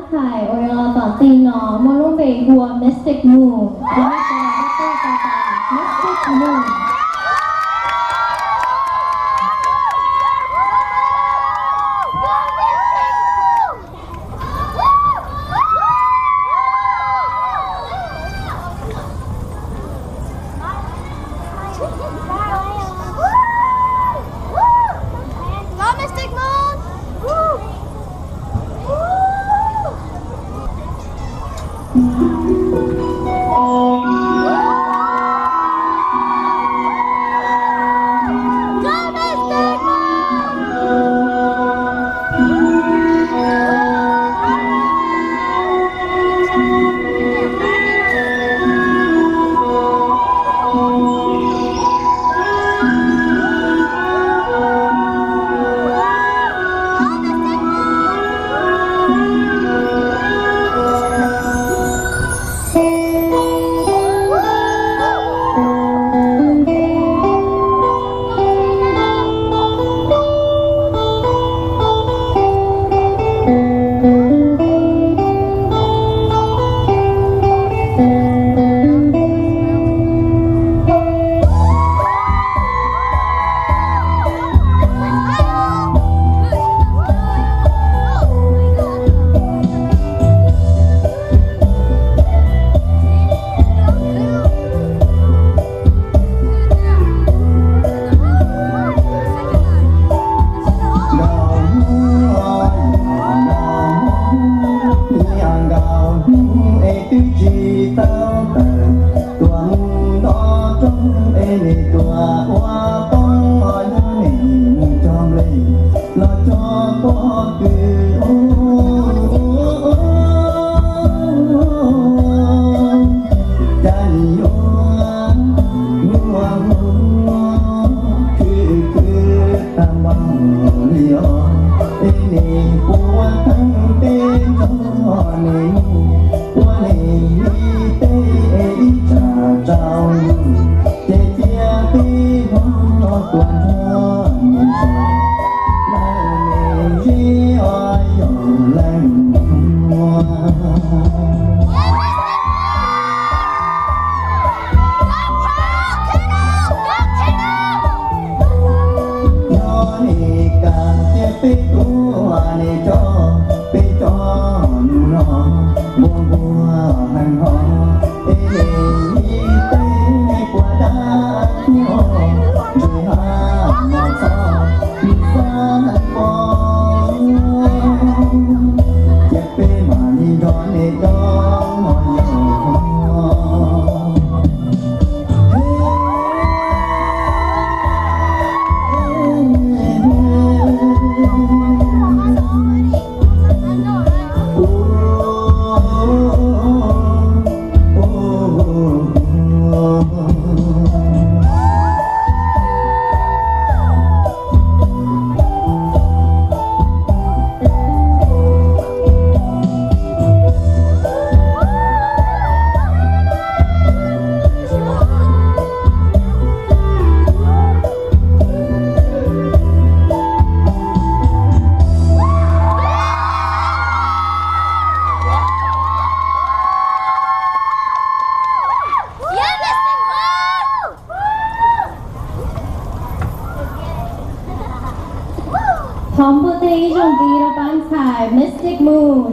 Ntxhais uas yog tom ntej no muaj lub npe hu ua Mystic Moon. Cov nej sawv daws tuaj tau tas Mystic Moon. Go, Mystic Moon! Nkaus hnub es twb tsis tau tawm, tuaj mus nto roob es nws tuaj ua poob, nyob nws mus cog nplej los cog pob kws. Cas nim yuav muaj hnub khwv khwv tag npaum li os, es nim puav theej peb nrog nws mus ua nws li teb es ib tsam tsaus ntuj ces cia peb hlob tuaj nrog nws tso, leej nws zib os yog leej muaj. Nyob nim kam cia peb tuaj nim coj peb cov nus no npua npua heev hos, es nws li teb puas dab tuaj ntsis hab mos txhob xab heev pom, cia peb mam li nrog nws dob mos yog. Thov npuaj tej ib zaug ntxiv rau pab ntxhais Mystic Moon.